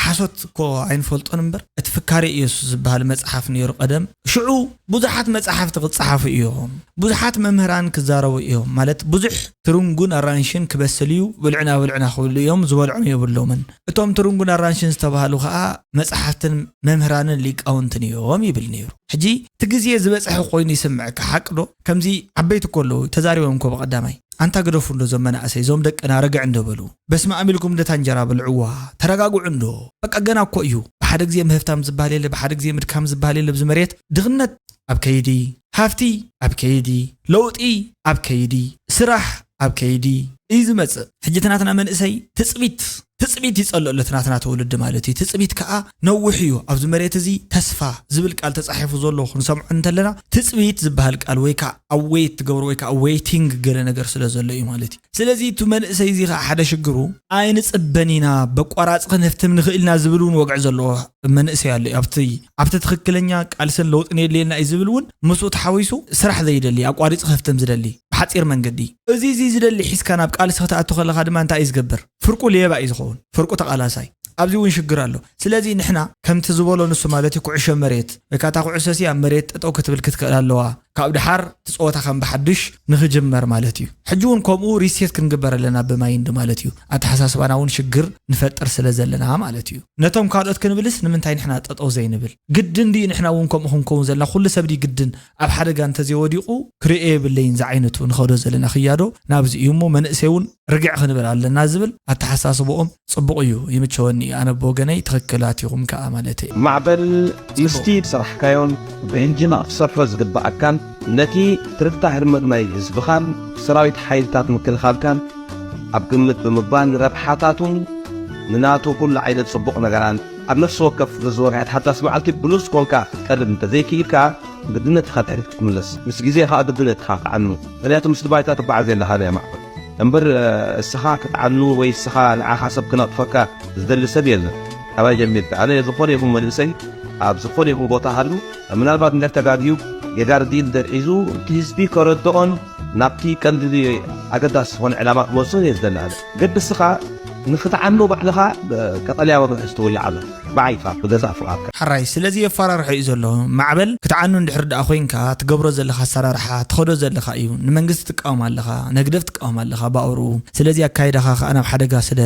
ሓሶት እኮ ኣይንፈልጦን እምበር እቲ ፍካሬ ኢየሱስ ዝበሃል መጽሓፍ ነይሩ ቀደም ሽዑ ብዙሓት መጽሓፍቲ ክጸሓፉ እዮም ብዙሓት መምህራን ክዛረቡ እዮም ማለት ብዙሕ ትርንጉን ኣራንሽን ክበስል እዩ ብልዕና ብልዕና ክብሉ እዮም ዝበልዖም የብሎምን እቶም ትርንጉን ኣራንሽን ዝተባህሉ ከዓ መጽሓፍትን መምህራንን ሊቃውንትን እዮም ይብል ነይሩ ሕጂ እቲ ግዜ ዝበጽሐ ኮይኑ ይስምዐካ ሓቂ ዶ ከምዚ ዓበይቲ እኮ ኣለዉ ተዛሪቦም እኮ ብቐዳማይ ኣንታ ግደፉ እንዶ ዞም መናእሰይ ዞም ደቅና ርግዕ እንዶ በሉ በስመኣም ኢልኩም እንዶ እታ እንጀራ ብልዕዋ ተረጋግዑ እንዶ በቃ ገና እኮ እዩ ብሓደ ግዜ ምህፍታም ዝበሃል የለ ብሓደ ግዜ ምድካም ዝበሃል የለ ኣብዚ መሬት ድኽነት ኣብ ከይዲ ሃፍቲ ኣብ ከይዲ ለውጢ ኣብ ከይዲ ስራሕ ኣብ ከይዲ እዩ ዝመፅእ ሕጂ እቲ ናትና መንእሰይ ትፅቢት ትፅቢት ይፀልእ ኣሎ እቲ ናትና ትውልዲ ማለት እዩ ትፅቢት ከዓ ነውሕ እዩ ኣብዚ መሬት እዚ ተስፋ ዝብል ቃል ተፃሒፉ ዘሎ ክንሰምዖ እንተለና ትፅቢት ዝበሃል ቃል ወይ ከዓ ኣዌይት ትገብሮ ወይ ከዓ ዌይቲንግ ገለ ነገር ስለ ዘሎ እዩ ማለት እዩ ስለዚ እቲ መንእሰይ እዚ ከዓ ሓደ ሽግሩ ኣይንፅበን ኢና በቋራፂ ክንህፍትም ንኽእል ኢና ዝብል እውን ወግዒ ዘለዎ መንእሰይ ኣሎ ኣብቲ ኣብቲ ትኽክለኛ ቃልስን ለውጥን የድልየና እዩ ዝብል እውን ምስኡ ተሓዊሱ ስራሕ ዘይደሊ ኣቋሪፁ ክህፍትም ዝደሊ ብሓፂር መንገዲ እዚ እዚ ዝደሊ ሒዝካ ናብ ቃልሲ ክትኣቱ ከለኻ ድማ እንታይ እዩ ዝገብር ፍርቁ ሌባ እዩ ዝኸውን ፍርቁ ተቓላሳይ ኣብዚ እውን ሽግር ኣሎ ስለዚ ንሕና ከምቲ ዝበሎ ንሱ ማለት እዩ ኩዕሾ መሬት ወይ ካታ ኩዕሾ ሲ ኣብ መሬት ጠጠው ክትብል ክትክእል ኣለዋ ካብ ድሓር እቲ ፀወታ ከም ብሓዱሽ ንኽጅመር ማለት እዩ ሕጂ እውን ከምኡ ሪሴት ክንግበር ኣለና ብማይንድ ማለት እዩ ኣተሓሳስባና እውን ሽግር ንፈጥር ስለ ዘለና ማለት እዩ ነቶም ካልኦት ክንብልስ ንምንታይ ንሕና ጠጠው ዘይንብል ግድን ድዩ ንሕና እውን ከምኡ ክንከውን ዘለና ኩሉ ሰብ ድዩ ግድን ኣብ ሓደጋ እንተዘይወዲቑ ክርእዮ የብለይን ዝዓይነቱ ንኸዶ ዘለና ክያዶ ናብዚ እዩ እሞ መንእሰይ እውን ርግዕ ክንብል ኣለና ዝብል ኣተሓሳስብኦም ፅቡቕ እዩ ይምቸወኒ ኣነ ብወገነይ ትኽክላት ኢኹም ከዓ ማለት እየ ማዕበል ምስቲ ዝሰራሕካዮን ብእንጅማ ክትሰርሖ ዝግብኣካን ነቲ ትርታ ህርመት ናይ ህዝብኻን ሰራዊት ሓይልታት ምክልኻልካን ኣብ ግምት ብምባል ንረብሓታቱን ንናቱ ኩሉ ዓይነት ፅቡቕ ነገራን ኣብ ነፍሲ ወከፍ ዝወርሒ ኣትሓዳስ መዓልቲ ብሉፅ ኮንካ ክትቀርብ እንተዘይክኢልካ ግድነት ኢኻ ድሕሪት ክትምለስ። ምስ ግዜ ኸኣ ግድነት ኢኻ ክትዓኑ። ምኽንያቱ ምስቲ ባይታ ትጓዓዝ ዘለኻ ናይ ማዕበል። እምበር፣ እ፣ እስኻ ክትዓኑ ወይ እስኻ ንዓኻ ሰብ ክነቕፈካ ዝደሊ ሰብ የለን። ካባይ ጀሚርካ፣ ኣነ ዝኾነ ይኹን መንእሰይ ኣብ ዝኾነ ይኹን ቦታ ሃሉ፣ ምናልባት እንድሕር ተጋግዩ፣ ጌጋ ርድኢት እንድሕር ሒዙ፣ እቲ ህዝቢ ከረድኦን ናብቲ ቀንዲ ኣገዳሲ ዝኾነ ዕላማ ክመልሶን እየ ዝደሊ። ኣነ ግን ንስኻ ንኽትዓኑ ባዕልኻ ቀጠልያ መብርሂ ትውልዓሉ። ብዓይንኻ፣ ብገዛእ ፍቓድካ። ሕራይ፣ ስለዚ የፈራርሖ እዩ ዘሎ። ማዕበል ክትዓኑ እንድሕር ደኣ ኮይንካ፣ ትገብሮ ዘለኻ ኣሰራርሓ፣ ትኸዶ ዘለኻ እዩ። ንመንግስቲ ትቃወም ኣለኻ፣ ንህግደፍ ትቃወም ኣለኻ ብኣውርኡ። ስለዚ ኣካይዳኻ ከኣ ናብ ሓደጋ ስለ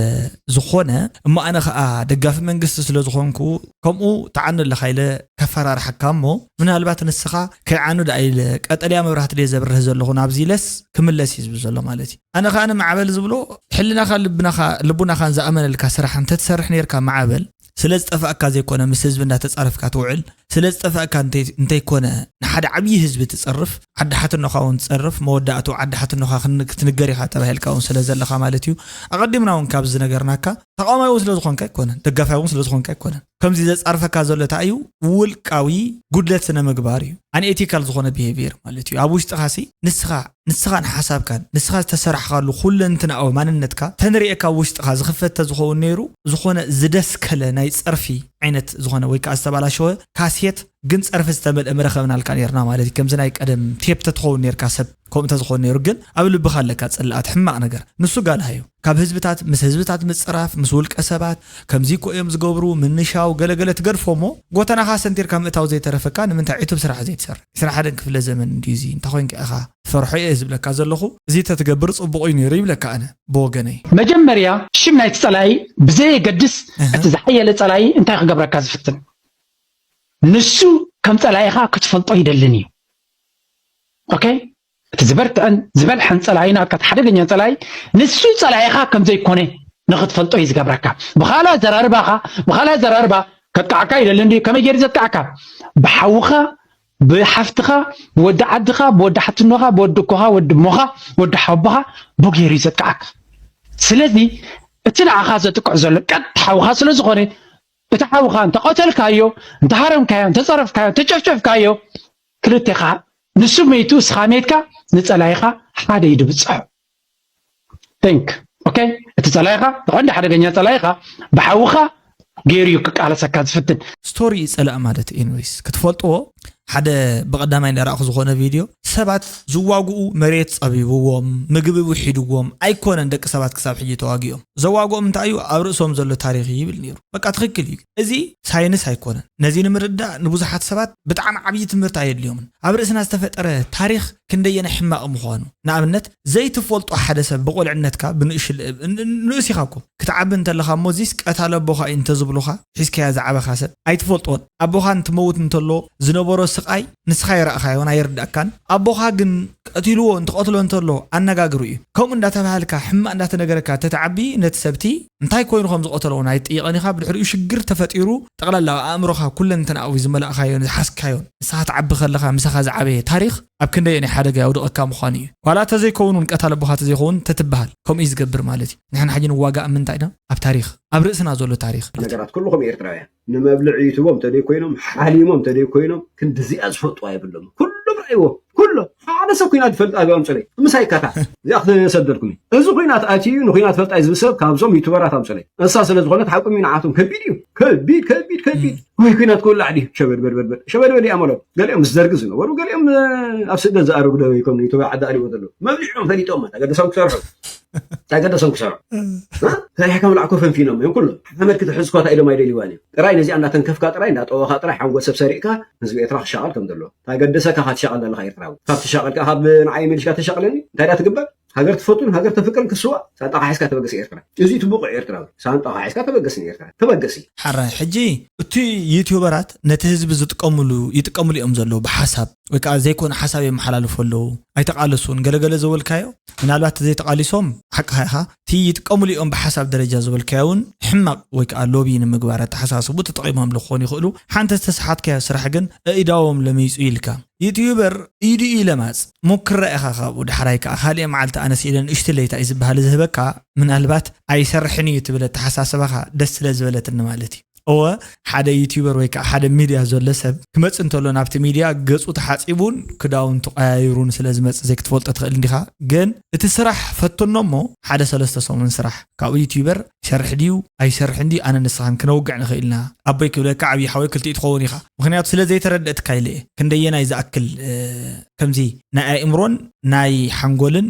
ዝኾነ፣ እሞ ኣነ ከኣ ደጋፊ መንግስቲ ስለ ዝኾንኩ፣ ከምኡ ትዓኑ ኣለኻ ኢለ ከፈራርሓካ እሞ፣ ምናልባት ንስኻ ከይዓኑ ደኣ ኢለ ቀጠልያ መብራህቲ ድየ ዘብርህ ዘለኹ ናብዚ ኢለስ ክምለስ እዩ ዝብል ዘሎ ማለት እዩ። ኣነ ከኣ ንማዕበል ዝብሎ፣ ሕልናኻ ልብናኻ ልቡናኻን ዝኣመነልካ ስራሕ እንተትሰርሕ ነርካ ማዕበል፣ ስለ ዝጠፋእካ ዘይኮነ ምስ ህዝቢ እንዳተጻረፍካ ትውዕል፣ ስለ ዝጠፋእካ እንተይ-፣ እንተይኮነ ንሓደ ዓብዪ ህዝቢ ትጸርፍ፣ ዓዲ ሓትኖኻ እውን ትጸርፍ፣ መወዳእቱ ዓዲ ሓትኖኻ ክን-፣ ክትንገር ኢኻ ተባሂልካ እውን ስለ ዘለኻ ማለት እዩ። ኣቐዲምና እውን ካብ ዝነገርናካ፣ ተቃዋማይ እውን ስለ ዝኾንካ ኣይኮነን፣ ደጋፋይ እውን ስለ ዝኾንካ ኣይኮነን። ከምዚ ዘጻርፈካ ዘሎ እንታይ እዩ? ውልቃዊ ጉድለት ስነ ምግባር እዩ። ኣን ኤቲካል ዝኾነ ቢሄቪየር ማለት እዩ። ኣብ ውሽጥኻሲ ንስኻ፣ ንስኻን ሓሳብካን፣ ንስኻ ዝተሰራሕካሉ ኩለንትናዊ ማንነትካ ተንሪኤካ ኣብ ውሽጥኻ ዝኽፈት ተዝኸውን ነይሩ፣ ዝኾነ ዝደስከለ ናይ ጸርፊ ዓይነት ዝኾነ ወይ ከኣ ዝተባላሸወ ካሴት ግን ጸርፊ ዝተመልአ ምረኸብናልካ ነርና ማለት እዩ። ከምዚ ናይ ቀደም ቴፕ ተትኸውን ነርካ ሰብ ከምኡ እንተዝኸውን ነይሩ ግን ኣብ ልብኻ ኣለካ ጽልኣት ሕማቕ ነገር። ንሱ ጋልሃ እዩ። ካብ ህዝብታት፣ ምስ ህዝብታት ምጽራፍ፣ ምስ ውልቀ ሰባት፣ ከምዚ እኮ እዮም ዝገብሩ፣ ምንሻው፣ ገለገለ ትገድፎ እሞ፣ ጎተናኻ ሰንቲርካ ምእታው ዘይተረፈካ፣ ንምንታይ ዕቱብ ስራሕ ዘይትሰርሕ? ዕስራን ሓደን ክፍለ ዘመን እንድዩ እዚ፣ እንታይ ኮይንካ ኢኻ ትፈርሖ እየ ዝብለካ ዘለኹ። እዚ ተትገብር ጽቡቕ እዩ ነይሩ ይብለካ ኣነ፣ ብወገነይ። መጀመርያ፣ ሽም ናይቲ ጸላኢ ብዘየገድስ፣ እህ። እቲ ዝሓየለ ጸላኢ እንታይ ክገብረካ ዝፍትን? ንሱ ከም ጸላኢኻ ክትፈልጦ ይደልን እዩ። ኦኬ? እቲ ዝበርትዐን ዝበልሐን ጸላኢ ናትካ፣ እቲ ሓደገኛ ጸላኢ፣ ንሱ ጸላኢኻ ከም ዘይኮነ ንኽትፈልጦ እዩ ዝገብረካ። ብኻልእ ኣዘራርባኻ፣ ብኻልእ ኣዘራርባ ከጥቅዓካ ይደልን ድዩ? ከመይ ገይሩ ዘጥቅዓካ? ብሓውኻ፣ ብሓፍትኻ፣ ብወዲ ዓድኻ፣ ብወዲ ሓትኖኻ፣ ብወዲ እኮኻ፣ ወዲ እሞኻ፣ ወዲ ሓቦኻ፣ ብኡ ገይሩ እዩ ዘጥቅዓካ። ስለዚ እቲ ንዓኻ ዘጥቅዕ ዘሎ ቀጥታ ሓውኻ ስለ ዝኾነ፣ እቲ ሓውኻ እንተቐተልካዮ፣ እንተሃረምካዮ፣ እንተጸረፍካዮ፣ እንተጨፍጨፍካዮ፣ ክልቴኻ፣ ንሱ መይቱ፣ እስኻ መይትካ፣ ንጸላኢኻ ሓደ ኢዱ ብጽሖ። ቲንክ። ኦኬ? እቲ ጸላኢኻ፣ እቲ ቀንዲ ሓደገኛ ጸላኢኻ፣ ብሓውኻ ገይሩ እዩ ክቃለሰካ ዝፍትን። ስቶሪ እዩ ጸላኢ ማለት። ኤኒዌይስ፣ ክትፈልጥዎ፣ ሓደ ብቐዳማይ እንዳረኣኹ ዝኾነ ቪድዮ፣ ሰባት ዝዋግኡ መሬት ጸቢብዎም፣ ምግቢ ውሒድዎም፣ ኣይኮነን ደቂ ሰባት ክሳብ ሕጂ ተዋጊኦም። ዘዋግኦም እንታይ እዩ? ኣብ ርእሶም ዘሎ ታሪኽ እዩ ይብል ነይሩ። በቃ ትኽክል እዩ። እዚ ሳይንስ ኣይኮነን። ነዚ ንምርዳእ ንብዙሓት ሰባት ብጣዕሚ ዓብዪ ትምህርቲ ኣየድልዮምን። ኣብ ርእስና ዝተፈጠረ ታሪኽ ክንደየናይ ሕማቕ ምዃኑ። ንኣብነት፣ ዘይትፈልጦ ሓደ ሰብ ብቑልዕነትካ ብንእሽ-፣ ን-፣ ንእስ ኢኻ እኮ። ክትዓቢ እንተለኻ እሞ እዚስ ቀታሊ ኣቦኻ እዩ እንተዝብሉኻ፣ ሒዝካዮ ዝዓበኻ ሰብ ኣይትፈልጦን። ኣቦኻ እንትመውት እንተሎ ዝነበሮ ስቓይ ንስኻ ኣይረኣኻዮን ኣይርዳእካን። ኣቦኻ ግን ቀቲልዎ እንትቐትሎ እንተሎ ኣነጋግሩ እዩ። ከምኡ እንዳተባሃልካ ሕማቕ እንዳተነገረካ ተትዓቢ ነቲ ሰብቲ እንታይ ኮይኑ ከም ዝቐተሎ እውን ኣይትጥይቐን ኢኻ። ብድሕሪኡ ሽግር ተፈጢሩ ጠቕላላ ኣእምሮኻ ኩለንትናኡ ዝመላእኻዮን ዝሓዝካዮን ንስኻ ትዓቢ ከለኻ ምሳኻ ዝዓበየ ታሪኽ ኣብ ክንደየናይ ሓደጋ የውድቐካ ምዃኑ እዩ። ዋላ ተዘይከውን እውን ቀታሊ ኣቦኻ ተዘይኸውን ተትበሃል ከምኡ እዩ ዝገብር ማለት እዩ። ንሕና ሕጂ ንዋጋእ ኣብ ምንታይ ኢና? ኣብ ታሪኽ፣ ኣብ ርእስና ዘሎ ታሪኽ። ነገራት ኩልኹም ኤርትራውያን ንመብልዒ ዩቱቦም ተደይ ኮይኖም ሓሊሞም ተደይ ኮይኖም ክንድዚኣ ዝፈልጡ ኣይብሎም። ኩሎም ረእይዎ፣ ኩሎም ሓደ ሰብ ኩናት ዝፈልጥ ኣብኦም ጽለይ ምሳይ ካታ እዚኣ ክተሰደድኩም እዩ። እዚ ኩናት ኣትዩ ንኩናት ፈልጣይ ዝብል ሰብ ካብዞም ዩቱበራት ኣምጽለይ። እሳ ስለ ዝኾነት ሓቁም እዩ ንዓቶም ከቢድ እዩ። ከቢድ ከቢድ ከቢድ። ወይ ኩናት ክውላዕ ድዩ? ሸበድበድበድበድ ሸበድበድ ይኣመሎም። ገሊኦም ምስ ደርጊ ዝነበሩ፣ ገሊኦም ኣብ ስደት ዝኣረጉ ዶ ይኮኑ? ዩቱብ ዓዲ ኣልዎ ዘለዉ መብሊዖም ፈሊጦም ማለት ኣገደሶም ክሰርሑ እንታይ ገደሶም ክሰርሑ? ሰሪሕካ ምብላዕ ኮፈንፊኖም እዮም ኩሎም። ሓመድ ክትሕዝ እኳ ኢሎም ኣይደልይዋን እዮም። ጥራይ ነዚኣ እንዳተንከፍካ ጥራይ እንዳጠወኻ ጥራይ ሓንጎል ሰብ ሰሪቕካ ህዝቢ ኤርትራ ክሻቐል ከም ዘለዎ እንታይ ገደሰካ? ካብ ትሻቐል ዘለኻ ኤርትራዊ ካብ ትሻቐል ከኣ ካብ ንዓይ መሊሽካ ተሻቕለኒ እንታይ ዳ ትግበር? ሃገር ትፈቱን ሃገር ተፍቅርን ክስዋ ሳንጣኻ ሒዝካ ተበገስ ኤርትራ። እዚ እቲ ብቑዕ ኤርትራዊ ሳንጣኻ ሒዝካ ተበገስ ንኤርትራ ተበገሲ። ሓራይ ሕጂ እቲ ዩቲዩበራት ነቲ ህዝቢ ዝጥቀምሉ ይጥቀምሉ እዮም ዘለዉ ብሓሳብ ወይ ከዓ ዘይኮነ ሓሳብ የመሓላልፉ ኣለዉ። ኣይተቃለሱን ገለገለ ዘበልካዮ ምናልባት ተዘይተቃሊሶም ሓቅኻ ኢኻ። እቲ ይጥቀምሉ እዮም ብሓሳብ ደረጃ ዝበልካዮ እውን ሕማቕ ወይ ከዓ ሎቢ ንምግባር ኣተሓሳስቡ ተጠቒሞምሉ ክኾኑ ይኽእሉ። ሓንቲ ዝተሰሓትካዮ ስራሕ ግን ኣእዳዎም ለሚጹ ኢልካ ዩቲዩበር ኢዱ እዩ ለማጽ። ሞክራ ኢኻ ካብኡ ዳሕራይ ከዓ ካልእ መዓልቲ ኣነስ ኢለ ንእሽቲ ለይታ እዩ ዝበሃል ዝህበካ ምናልባት ኣይሰርሕን እዩ ትብል ኣተሓሳስባኻ ደስ ስለ ዝበለትኒ ማለት እዩ። እወ፣ ሓደ ዩቲዩበር ወይ ከዓ ሓደ ሚድያ ዘሎ ሰብ ክመፅእ እንተሎ ናብቲ ሚድያ ገፁ ተሓፂቡን ክዳውንቱ ቀያይሩን ስለ ዝመፅእ ዘይክትፈልጦ ትኽእል እንዲኻ። ግን እቲ ስራሕ ፈትኖ እሞ ሓደ ሰለስተ ሰሙን ስራሕ ካብኡ ዩቲዩበር ይሰርሕ ድዩ ኣይሰርሕን ድዩ ኣነ ንስኻን ክነውግዕ ንኽእል ኢና። ኣቦይ ክብለካ ዓብዪ ሓወይ ክልቲኡ ትኸውን ኢኻ። ምኽንያቱ ስለ ዘይተረድእትካ ኢለ እየ። ክንደየናይ ዝኣክል ከምዚ ናይ ኣእምሮን ናይ ሓንጎልን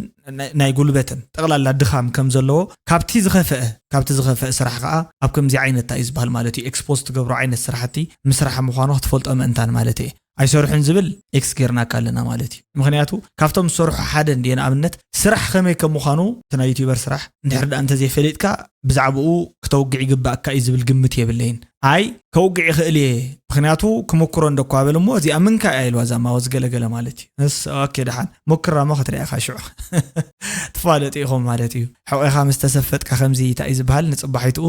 ናይ ጉልበትን ጠቕላላ ድኻም ከም ዘለዎ ካብቲ ዝኸፍአ ካብቲ ዝኸፍአ ስራሕ ከዓ ኣብ ከምዚ ዓይነት እንታይ እዩ ዝበሃል ማለት እዩ ኤክስፖዝ ትገብሮ ዓይነት ስራሕቲ ምስራሕ ምዃኑ ክትፈልጦ ምእንታን ማለት እየ። ኣይሰርሑን ዝብል ኤክስ ጌርናካ ኣለና ማለት እዩ። ምኽንያቱ ካብቶም ዝሰርሑ ሓደ እንዲ ንኣብነት ስራሕ ከመይ ከም ምዃኑ እቲ ናይ ዩቲዩበር ስራሕ እንድሕር ደኣ እንተዘይፈሊጥካ ብዛዕባኡ ክተውግዕ ይግባእካ እዩ ዝብል ግምት የብለይን። ኣይ ከውግዕ ይኽእል እየ ምኽንያቱ ክምክሮ እንደኳ በል እሞ እዚኣ ምንካ እያ ኢልዋ እዛ ማወዝ ገለገለ ማለት እዩ። ንስ ኦኬ ደሓን ሞክራ እሞ ክትሪኣኻ ሽዑ ትፋለጡ ኢኹም ማለት እዩ። ሕቆኻ ምስ ተሰፈጥካ ከምዚ እንታይ እዩ ዝበሃል ንፅባሒትኡ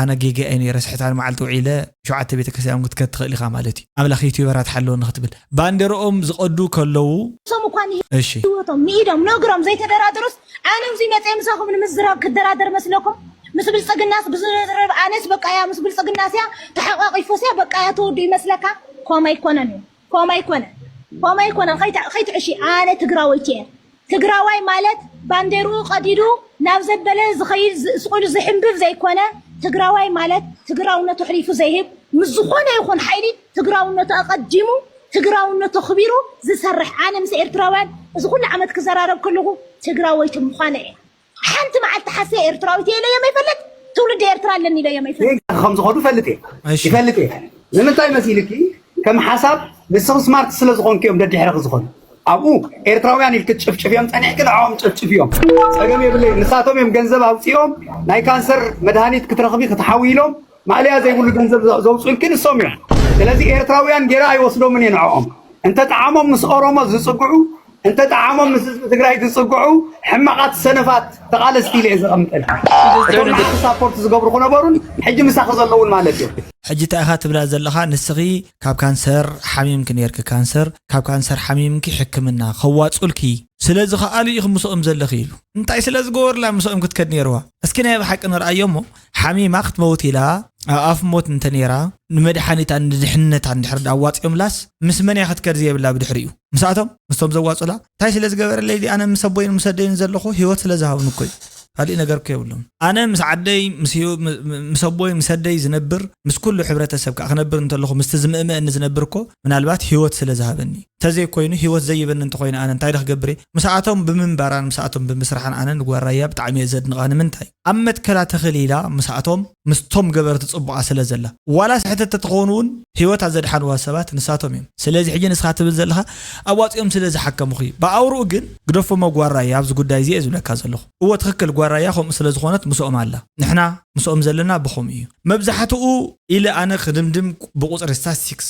ኣነ ጌጋ እየ ነይረ ስሕታን መዓልቲ ውዒለ ሸውዓተ ቤተክርስትያን ክትከድ ትኽእል ኢኻ ማለት እዩ። ኣምላኽ ዩቲዩበራት ሓለወኒ ክትብል ባንዴርኦም ዝቐዱ ከለዉ ሶም እኳ እሺ ንህይወቶም ንኢዶም ነግሮም ዘይተደራደሩስ ኣነ እዚ መፀ ምሳኹም ንምዝራብ ክደራደር መስለኩም? ምስ ብልፅግናስ ብዝረብ ኣነስ በቃያ ምስ ብልፅግናስ እያ ተሓቋቂፉስ እያ በቃያ ተወዱ ይመስለካ? ኮም ኣይኮነን እዩ ኮም ኣይኮነን ኮም ኣይኮነን ከይትዕሺ ኣነ ትግራወይቲ እየ ትግራዋይ ማለት ባንዴርኡ ቀዲዱ ናብ ዘበለ ዝኸይድ ዝስቑል ዝሕንብብ ዘይኮነ ትግራዋይ ማለት ትግራውነቱ ኣሕሊፉ ዘይህብ ምስ ዝኾነ ይኹን ሓይሊ ትግራውነቱ ኣቐዲሙ ትግራውነቱ ኣኽቢሩ ዝሰርሕ ኣነ ምስ ኤርትራውያን እዚ ኩሉ ዓመት ክዘራረብ ከለኹ ትግራወይቲ ምዃነ እየ ሓንቲ መዓልቲ ሓስየ ኤርትራዊት እየ ኢለዮም ኣይፈልጥ ትውልዲ ኤርትራ ኣለኒ ኢለዮም ኣይፈልጥ ከም ዝኸዱ ፈልጥ እየ ይፈልጥ እየ ንምንታይ መሲልኪ ከም ሓሳብ ንስኺ ስማርት ስለ ዝኾንኪ እዮም ደድሕረኺ ዝኾኑ ኣብኡ ኤርትራውያን ኢልኪ ትጭፍጭፍዮም ጸኒሕኪ ንዕኦም ጨፍጭፍዮም ጸገም የብለይ ንሳቶም እዮም ገንዘብ ኣውጺኦም ናይ ካንሰር መድሃኒት ክትረኽቢ ክትሓዊ ኢሎም ማእለያ ዘይብሉ ገንዘብ ዘውፅኡልኪ ንሶም እዮም ስለዚ ኤርትራውያን ጌራ ኣይወስዶምን እየ ንዕኦም እንተ ጠዓሞም ምስ ኦሮሞ ዝፅግዑ እንተ ጠዓሞም ምስ ህዝቢ ትግራይ ዝፅግዑ ሕማቓት ሰነፋት ተቓለስቲ ኢለ እየ ዘቐምጠልኪ እቶም ንዓኺ ሳፖርት ዝገብሩ ክነበሩን ሕጂ ምሳኺ ዘለውን ማለት እዮም ሕጂ እንታይ ኢኻ ትብላ ዘለኻ ንስኺ ካብ ካንሰር ሓሚምኪ ነይርኪ ካንሰር ካብ ካንሰር ሓሚምኪ ሕክምና ከዋፁልኪ ስለ ዝኸኣሉ ኢኺ ምስኦም ዘለኺ ኢሉ እንታይ ስለ ዝገበሩላ ምስኦም ክትከድ ነይርዋ እስኪ ናይ ብሓቂ ንርኣዮ እሞ ሓሚማ ክትመውት ኢላ ኣብ ኣፍ ሞት እንተ ነይራ ንመድሓኒታ ንድሕነታ እንድሕር ኣዋፂኦምላስ ምስ መን እያ ክትከድ ዘየብላ ብድሕሪኡ ምስኣቶም ምስቶም ዘዋፁላ እንታይ ስለ ዝገበረለይ ኣነ ምስ ኣቦይን ምስ ኣደይን ዘለኹ ህይወት ስለ ዝሃብኒ እኮ እዩ ካሊእ ነገር እኮ የብሎም ኣነ ምስ ዓደይ ምስ ኣቦይ ምስ ኣደይ ዝነብር ምስ ኩሉ ሕብረተሰብ ከዓ ክነብር እንተለኹ ምስቲ ዝምእምእኒ ዝነብር እኮ ምናልባት ህይወት ስለ ዝሃበኒ እንተዘይኮይኑ ህይወት ዘይበኒ እንተኮይነ ኣነ እንታይ ዶ ክገብር እየ ምስኣቶም ብምንባራን ምስኣቶም ብምስራሕን ኣነ ንጓል ራያ ብጣዕሚ እየ ዘድንቓ ንምንታይ ኣብ መትከላ ተኽሊላ ምስኣቶም ምስቶም ገበርቲ ፅቡቓ ስለ ዘላ ዋላስ ሕተት ተትኸውን እውን ህይወታ ዘድሓንዋ ሰባት ንሳቶም እዮም ስለዚ ሕጂ ንስኻ ትብል ዘለኻ ኣዋፂኦም ስለ ዝሓከሙኺ ብኣውርኡ ግን ግደፎ መጓራ እየ ኣብዚ ጉዳይ እዚ እየ ዝብለካ ዘለኹ እወ ትኽክል ጓራያ ከምኡ ስለ ዝኾነት ምስኦም ኣላ ንሕና ምስኦም ዘለና ብኸምኡ እዩ መብዛሕትኡ ኢለ ኣነ ክድምድም ብቁፅሪ ስታስቲክስ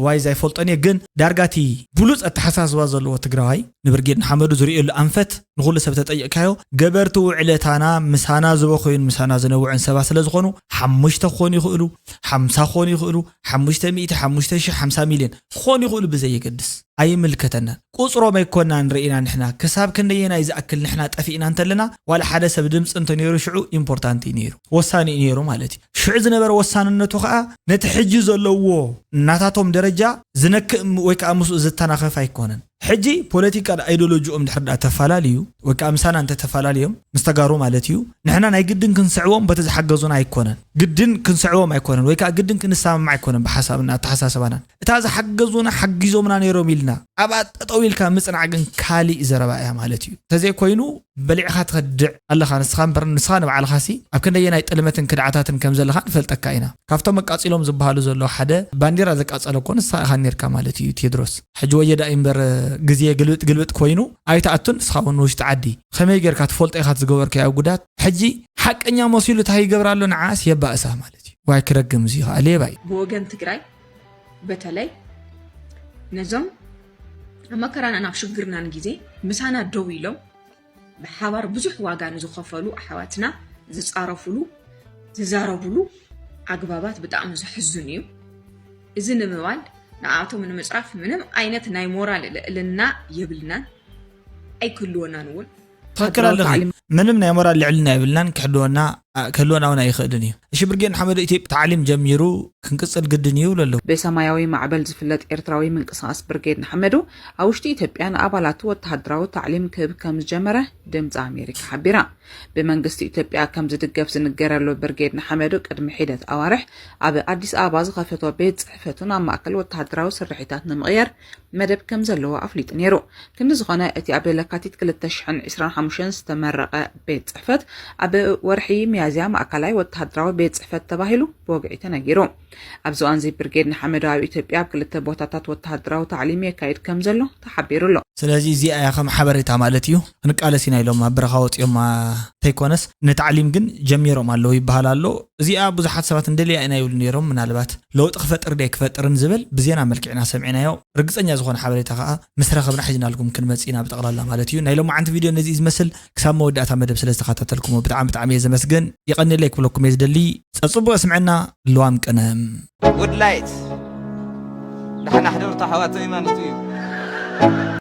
ዋይዝ ኣይፈልጦን እየ ግን ዳርጋ እቲ ብሉፅ ኣተሓሳስባ ዘለዎ ትግራዋይ ንብርጌድ ንሓመዱ ዝርእየሉ ኣንፈት ንኹሉ ሰብ ተጠይቕካዮ ገበርቲ ውዕለታና ምሳና ዝበኸዩን ምሳና ዝነውዕን ሰባት ስለ ዝኾኑ ሓሙሽተ ክኾኑ ይኽእሉ ሓምሳ ክኾኑ ይኽእሉ ሓሙሽተ ሚእቲ ሓሙሽተ ሺሕ ሓምሳ ሚልዮን ክኾኑ ይኽእሉ ብዘየገድስ ኣይምልከተናን ቁፅሮም ኣይኮናን ርኢና ንሕና ክሳብ ክንደየናይ ዝኣክል ንሕና ጠፊእና እንተለና ዋላ ሓደ ሰብ ድምፂ እንተነይሩ ሽዑ ኢምፖርታንት እዩ ነይሩ ወሳኒ እዩ ነይሩ ማለት እዩ ሽዑ ዝነበረ ወሳንነቱ ከዓ ነቲ ሕጂ ዘለዎ ናታቶም ደረጃ ዝነክእ ወይ ከዓ ምስኡ ዝተናኸፍ ኣይኮነን ሕጂ ፖለቲካል ኣይዶሎጂኦም ድሕር ዳ ተፈላለዩ ወይ ከዓ ምሳና እንተተፈላለዮም ምስ ተጋሩ ማለት እዩ ንሕና ናይ ግድን ክንስዕቦም በቲ ዝሓገዙና ኣይኮነን ግድን ክንስዕቦም ኣይኮነን ወይ ከዓ ግድን ክንሰማማዕ ኣይኮነን ብሓሳብና ኣተሓሳስባናን እታ ዝሓገዙና ሓጊዞምና ነይሮም ኢልና ኣብኣ ጠጠው ኢልካ ምፅናዕ ግን ካሊእ ዘረባ እያ ማለት እዩ እንተዘይኮይኑ በሊዕኻ ትኸድዕ ኣለኻ ንስኻ እምበር ንስኻ ንባዕልኻሲ ኣብ ክንደየናይ ጥልመትን ክድዓታትን ከም ዘለኻ ንፈልጠካ ኢና ካብቶም ኣቃፂሎም ዝበሃሉ ዘለዉ ሓደ ባንዲራ ዘቃፀለ እኮ ንስኻ ኢኻ ነርካ ማለት እዩ ቴድሮስ ሕጂ ወየዳ እምበር ግዜ ግልብጥ ግልብጥ ኮይኑ ኣይትኣቱን ንስኻ እውን ንውሽጢ ዓዲ ከመይ ጌርካ ትፈልጦ ኢኻ ዝገበርካዮ ጉዳት ሕጂ ሓቀኛ መሲሉ እንታይ ይገብር ኣሎ ንዓስ የባእሳ ማለት እዩ ዋይ ክረግም እዚ ከዓ ሌባ እዩ ብወገን ትግራይ በተለይ ነዞም ኣብ መከራናን ኣብ ሽግርናን ግዜ ምሳና ደው ኢሎም ብሓባር ብዙሕ ዋጋ ንዝኸፈሉ ኣሕዋትና ዝፃረፉሉ ዝዛረቡሉ ኣግባባት ብጣዕሚ ዘሕዝን እዩ። እዚ ንምባል ንኣቶም ንምፅራፍ ምንም ዓይነት ናይ ሞራል ልዕልና የብልናን ኣይክህልወናን እውን። ትኽክል ኣለኺ። ምንም ናይ ሞራል ልዕልና የብልናን ክሕልወና ክህልወና እውን ኣይኽእልን እዩ። እሺ፣ ብርጌድ ንሓመዱ ኢትዮጵያ ታዕሊም ጀሚሩ ክንቅፅል ግድን እዩ ይብሉ ኣለዉ። ብሰማያዊ ማዕበል ዝፍለጥ ኤርትራዊ ምንቅስቃስ ብርጌድ ንሓመዱ ኣብ ውሽጢ ኢትዮጵያ ንኣባላቱ ወተሃደራዊ ታዕሊም ክህብ ከም ዝጀመረ ድምፂ ኣሜሪካ ሓቢራ። ብመንግስቲ ኢትዮጵያ ከም ዝድገፍ ዝንገረሉ ብርጌድ ንሓመዱ ቅድሚ ሒደት ኣዋርሕ ኣብ ኣዲስ ኣበባ ዝኸፈቶ ቤት ፅሕፈቱን ኣብ ማእከል ወተሃደራዊ ስርሒታት ንምቕያር መደብ ከም ዘለዎ ኣፍሊጡ ነይሩ። ክንዲ ዝኾነ እቲ ኣብ ለካቲት ክልተ ሽሕን ዕስራን ሓሙሽተን ዝተመረቐ ቤት ፅሕፈት ኣብ ወርሒ ሚያዝያ ማእከላይ ወተሃደራዊ ቤት ፅሕፈት ተባሂሉ ብወግዒ ተነጊሩ። ኣብዚ እዋን እዚ ብርጌድ ንሓመዱ ኣብ ኢትዮጵያ ኣብ ክልተ ቦታታት ወተሃደራዊ ታዕሊም የካይድ ከም ዘሎ ተሓቢሩ ኣሎ። ስለዚ እዚኣ እያ ከም ሓበሬታ ማለት እዩ። ክንቃለስ ኢና ኢሎም ኣብ በረኻ ወፂኦም ማ-፣ ተይኮነስ ንታዕሊም ግን ጀሚሮም ኣለዉ ይበሃል ኣሎ። እዚኣ ብዙሓት ሰባት እንደልያ ኢና ይብሉ ነይሮም። ምናልባት ለውጢ ክፈጥር ደይ ክፈጥርን ዝብል ብዜና መልክዕ ኢና ሰሚዕናዮ። ርግፀኛ ዝኾነ ሓበሬታ ከዓ ምስ ረኸብና ሒዝናልኩም ክንመፅእ ኢና ብጠቕላላ ማለት እዩ። ናይ ሎማዓንቲ ቪድዮ ነዚ እዩ ዝመስል። ክሳብ መወዳእታ መደብ ስለ ዝተኸታተልኩሞ ብጣዕሚ ብጣዕሚ እየ ዘመስግን። የቐንየለይ ክብለኩም እየ ዝደሊ። ፀፅቡቕ ስምዐና። ልዋም ቅነ። ጉድ ላይት ዳሕና ሕደሩ ኣሕዋተይ ማለት እዩ።